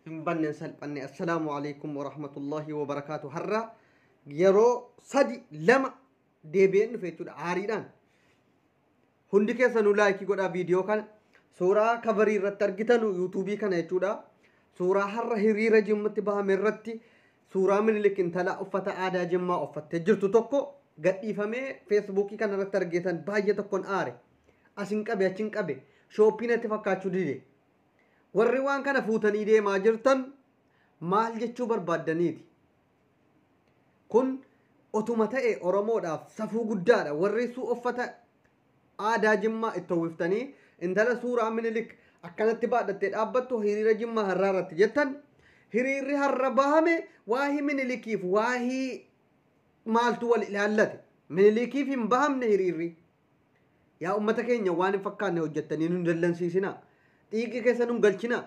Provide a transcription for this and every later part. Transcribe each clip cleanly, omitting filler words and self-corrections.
Hin banne salphanne. Assalaamu alaikum warahmatullahi wabarakaatu. Har'a yeroo 3 2 deebi'een dhufe jechuudha aariidhaan. Hundi keessanuu like godhaa viidiyoo kana. Suuraa coverii irratti argitanu YouTubeii kana jechuudha. Suuraa har'a hiriira Jimmatti bahame irratti suuraa Minilik intala uffata aadaa Jimmaa uffattee jirtu tokko gadhiifamee Facebookii kana irratti argitan baay'ee tokkoon aare. Asin qabe achin qabe shoppii natti fakkaachuu dide. Warri waan kana fuutanii deemaa jirtan maal jechuu barbaaddaniiti? Kun otuma ta'e Oromoodhaaf safuu guddaadha. Warri uffata aadaa Jimmaa itti uwwiftanii intala suuraa Minilik akkanatti baadhattee dhaabbattu hiriira Jimmaa har'aa irratti jettan, hiriirri har'a bahame waahii Minilikiif waahii maaltu wal ilaallate? Minilikiif hin bahamne hiriirri. Yaa uummata keenya, waan hin fakkaanne hojjettanii nun dallansiisinaa. Xiiqii keessa nun galchinaa.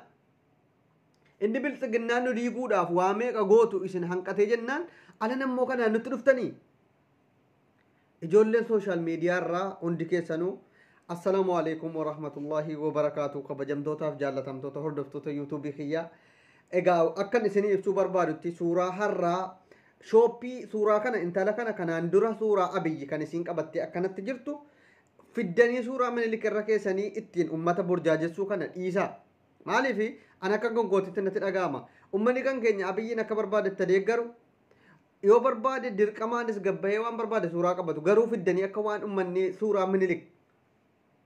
Inni biltsiginnaan nu diiguudhaaf waa meeqa gootu isin hanqatee jennaan alan ammoo kanaan nutti dhuftanii. Ijoolleen social media irraa hundi keessanuu, assalaamu alaikum warahmatullahi wabarakaatu. Kabajamtootaaf jaallatamtoota hordoftoota YouTubeii kiyyaa. Egaa akkan isinii ibsuu barbaadutti, suuraa har'aa shoppii suuraa kana intala kana kanaan dura suuraa Abiyyi kan isiin qabattee akkanatti jirtu fiddanii suuraa Minilik irra keessanii ittiin ummata burjaajessuu kana dhiisaa. Maaliif an akka gonkootitti natti dhaga'ama. Ummanni kan keenya Abiyyiin akka barbaadetti deeggaru, yoo barbaade dirqamaanis gabbahee waan barbaade suuraa qabatu, garuu fiddanii akka waan ummanni suuraa Minilik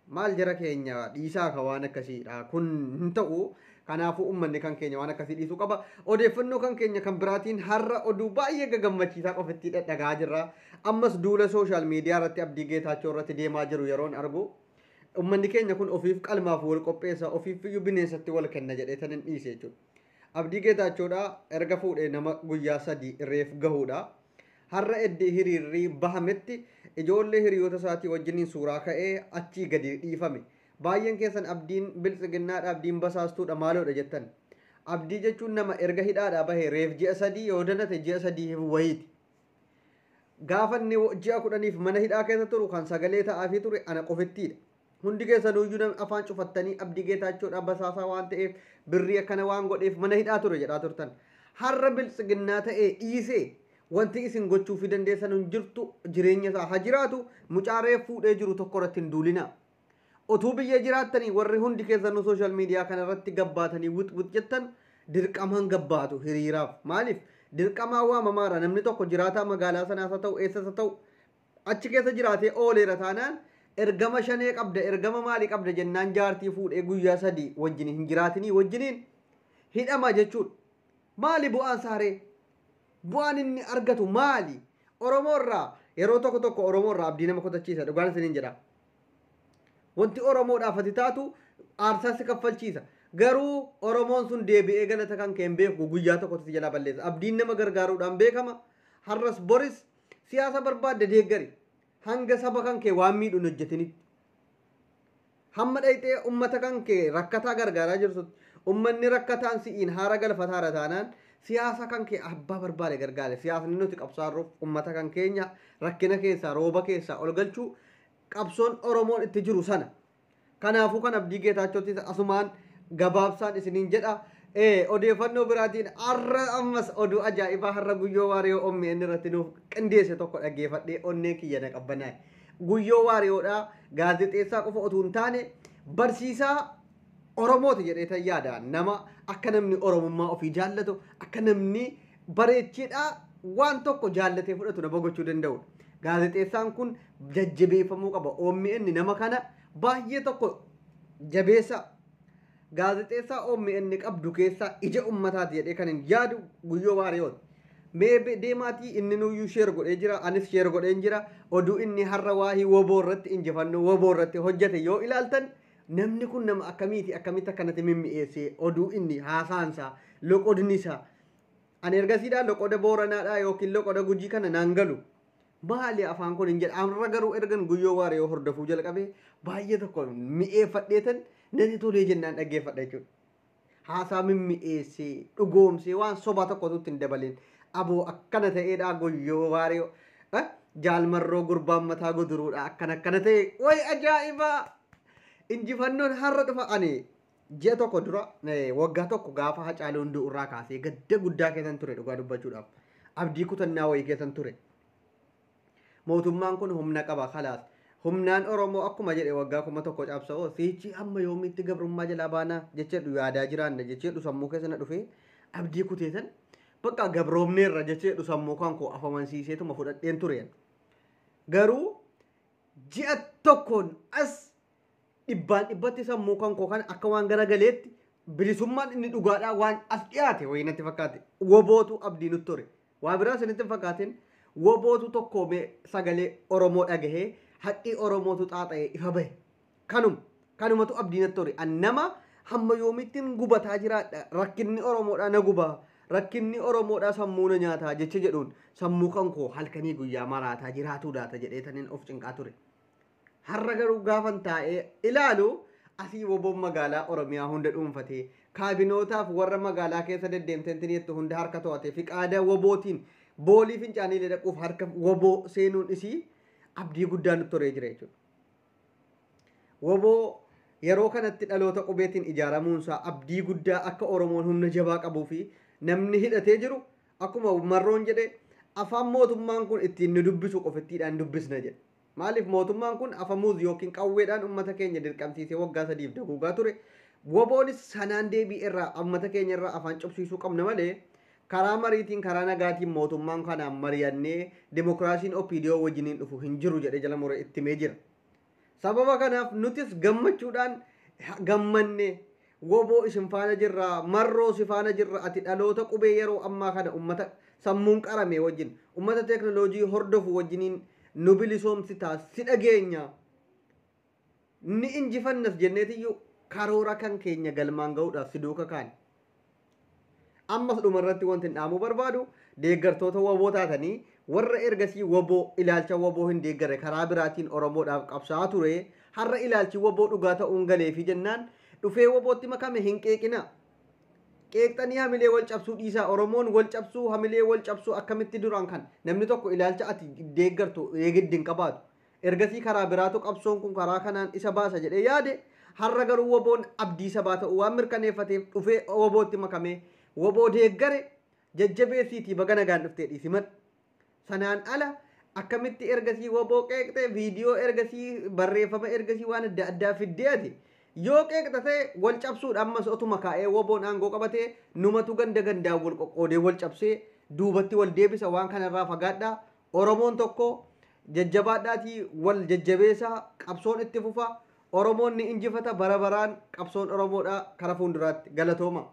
maal, jara keenya, dhiisaa ka waan akkasiidha, kun hin ta'u. Kanaafuu ummanni kan keenya waan akkasii dhiisuu qaba. Odeeffannoo kan keenya kan biraatiin har'a oduu baay'ee gagammachiisaa qofitti dhadhagaa jirra. Ammas duula social media irratti Abdii Geetaachoo irratti deemaa jiru yeroon argu, ummanni keenya kun ofiif qalmaaf wal qopheessa, ofiif iyyuu bineensatti wal kenna jedhee tan hin dhiise jechuudha. Abdii Geetaachoodha erga fuudhee nama guyyaa 3 reef gahuudha. Har'a eddi hiriirri bahametti ijoollee hiriyoota isaatii wajjiniin suuraa ka'ee achii gadi dhiifame. Baay'een keessan Abdiin biltsiginnaadha, Abdiin basaastuudha, maaloodha jettan. Abdii jechuun nama erga hidhaadhaa bahee reef ji'a 3, yoo danate ji'a 3 wayiiti. Gaafa inni ji'a 10f mana hidhaa keessa turu kan sagalee ta'aafii ture ana qofittiidha. Hundi keessan iyyuu afaan cufattanii Abdii Geetaachoodha basaasaa waan ta'eef, birrii akkana waan godheef mana hidhaa ture jedhaa turtan. Har'a biltsiginnaa ta'ee dhiisee wanti isin gochuufii dandeessan hin jirtu. Jireenya isaa haa jiraatu. Mucaa reef fuudhee jiru tokko irratti hin duulina. Otuu biyya jiraattanii warri hundi keessanuu social media kana irratti gabbaatanii wix wix jettan dirqamaan gabbaatu hiriiraaf. Maaliif dirqamaan waamamaara? Namni tokko jiraataa magaalaa sanaas haa ta'u, eessas haa ta'u, achi keessa jiraatee ooleera taanaan, ergama shanee qabda, ergama maalii qabda jennaan, jaartii fuudhee guyyaa 3 wajjin hin jiraatinii wajjiniin hidhama jechuudha. Maali bu'aan saaree? Bu'aan inni argatu maali? Oromoo irraa yeroo tokko tokko Oromoo irraa abdii nama kutachiisa, dhugaan isiniin jedha. Wanti Oromoodhaaf ati taatu aarsaa si kaffalchiisa. Garuu Oromoon sun deebi'ee galata kan kee hin beeku, guyyaa tokkotti si jalaa balleessa. Abdiin nama gargaaruudhaan beekama. Har'as boris siyaasa barbaadde deeggari. Hanga saba kan kee waan miidhu hin hojjetinitti. Hamma dhayxee ummata kan kee rakkataa gargaaraa jirtutti, ummanni rakkataan si'iin haara galfataara taanaan, siyaasa kan kee abbaa barbaade gargaare. Siyaasni nuti qabsaarruuf ummata kan keenya rakkina keessaa, rooba keessaa ol galchuu, qabsoon Oromoon itti jiru sana. Kanaafuu kan Abdii Geetaachootti asumaan gabaabsaan isiniin jedha. Odeeffannoo biraatiin har'a ammas oduu ajaa'ibaa har'a Guyyoo Waariyoo OMN irratti nuuf qindeesse tokko dhaggeeffadhee onnee kiyya na qabbanaa'e. Guyyoo Waariyoodha gaazexeessaa qofa otuu hin taane barsiisaa Oromooti jedhee tan yaada. Nama akka namni Oromummaa ofii jaallatu, akka namni bareechiidha waan tokko jaallatee fudhatu nama gochuu danda'udha. Gaazexeessaan kun jajjabeeffamuu qaba. OMN nama kana baay'ee tokko jabeessa. Gaazexeessaa OMN qabdu keessaa ija ummataati jedhee kan hin yaadu Guyyoo Waariyooti. Mee deemaatii inni nuyyuu share godhee jira, anis share godheen jira. Oduu inni har'a waahii WBO irratti, injifannoo WBO irratti hojjete yoo ilaaltan, namni kun nama akkamiiti, akkamitti akkanatti mimmi'eessee oduu inni haasaansaa, loqodni isaa. Ani ergasiidhaa loqoda Booranaadhaa yookiin loqoda Gujii kana naan galu. Maali afaan kun hin jedha. Amma garuu ergan Guyyoo Waariyoo hordofuu jalqabee baay'ee tokko mi'eeffadheetan natti tolee jennaan dhaggeeffadha jechuudha. Haasaa mimmi'eessee dhugoomsee waan sobaa tokkotu hin dabalin. Aboo akkana ta'eedha Guyyoo Waariyoo. Jaalmarroo gurbaan mataa guduruudha akkana akkana ta'e, way ajaa'ibaa! Injifannoon har'a dhufa ani Ji'a tokko dura waggaa tokko gaafa Hacaaluun du'u irraa kaasee gadda guddaa keessan ture dhugaa dubbachuudhaaf. Abdii kutannaa wayii keessan ture. Mootummaan kun humna qaba kalaas. Humnaan Oromoo akkuma jedhe waggaa 1000 cabsa'oo siichi amma yoomiitti gabrummaa jalaa baanaa jecheedhu yaadaa jiraanna jecheedhu sammuu keessa na dhufee abdii kuteetan bakka gabroomneerra jecheedhu sammuu kan koo afamansiiseetuma fudhadheen ture. Garuu ji'a tokkoon as dhibbaan dhibbatti sammuu kan koo kan akka waan garagaleetti bilisummaan inni dhugaadhaa waan as dhiyaate wayii natti fakkaate wobootu abdii nutti ture. Waa biraa isinitti hin fakkaatin wobootu tokkoomee sagalee Oromoo dhagahee haqqii Oromootu xaaxa'ee ifa bahe. Kanumatu abdii natti ture. An nama hamma yoomittiin gubataa jiraadha. Rakkinni Oromoodhaa na gubaa. Rakkinni Oromoodhaa sammuu na nyaataa jecha jedhuun sammuu kan koo halkanii guyyaa maraataa jiraatuu laata jedhee taniin of cinqaa ture. Har'a garuu gaafan taa'ee ilaalu asii woboon magaalaa Oromiyaa hunda dhuunfatee kaabinootaaf warra magaalaa keessa deddeemteen jettu hunda harka to'atee fi qaada wobootiin boolii fincaanii dhaquuf harka woboo seenuun isii abdii guddaa nutti horee jira jechuudha. Woboo yeroo kanatti dhaloota qubeetiin ijaaramuunsaa abdii guddaa akka Oromoon humna jabaa qabuu fi namni hidhatee jiru akkuma Marroon jedhe afaan mootummaan kun ittiin nu dubbisu qofittiidhaan dubbisna jedhe. Maaliif mootummaan kun afamuuz yookiin qawweedhaan uummata keenya dirqamsiisee waggaa 3 daguugaa ture. Woboonis sanaan deebii irraa uummata keenya irraa afaan cobsiisuu qabna malee karaa mariitiin karaa nagaatiin mootummaan kanaan mari'annee dimokiraasiin OPDO wajjiniin dhufu hin jiru jedhee jala muree itti himee jira. Sababa kanaaf nutis gammachuudhaan gammanne woboo isin faana jirra, marroo si faana jirra, ati dhaloota qubee yeroo ammaa kana uummata sammuun qarame wajjin uummata teekinooloojii hordofu wajjiniin nu bilisoomsitaa si dhageenya ni injifannas jenneetiyyuu karoora kan keenya galmaan ga'uudhaaf si duuka kaane. Ammas dhumarratti wanti dhaamuu barbaadu deeggartoota woboo taatanii warra ergasii woboo ilaalcha woboo hin deeggarre karaa biraatiin Oromoodhaaf qabsaa'aa ture har'a ilaalchi woboo dhugaa ta'uun galeefi jennaan dhufee wobootti makame hin qeeqina. Qeeqxanii hamilee wal cabsuu dhiisaa. Oromoon wal cabsuu hamilee wal cabsuu akkamitti duraan kan namni tokko ilaalcha ati deeggartu eegiddi hin qabaatu. Ergasii karaa biraatu qabsoon kun karaa kanaan isa baasa jedhee yaade har'a garuu woboon abdii sabaa ta'uu waan mirkaneeffateef dhufee wobootti makame woboo deeggare jajjabeessiitii baga nagaan dhuftee dhiisi madha. Sanaan ala akkamitti ergasii woboo qeeqxe viidiyoo ergasii barreeffama ergasii waan adda addaa fiddee ati yoo qeeqxa ta'e wal cabsuudha ammas otuma kaa'ee woboon aangoo qabatee numatu ganda gandaan wal qoqqoodee wal cabsee duubatti wal deebisa waan kanarraa fagaadhaa. Oromoon tokko jajjabaadhaatii wal jajjabeessaa qabsoon itti fufa. Oromoon ni injifata bara baraan qabsoon Oromoodhaa kara fuulduraatti galatooma.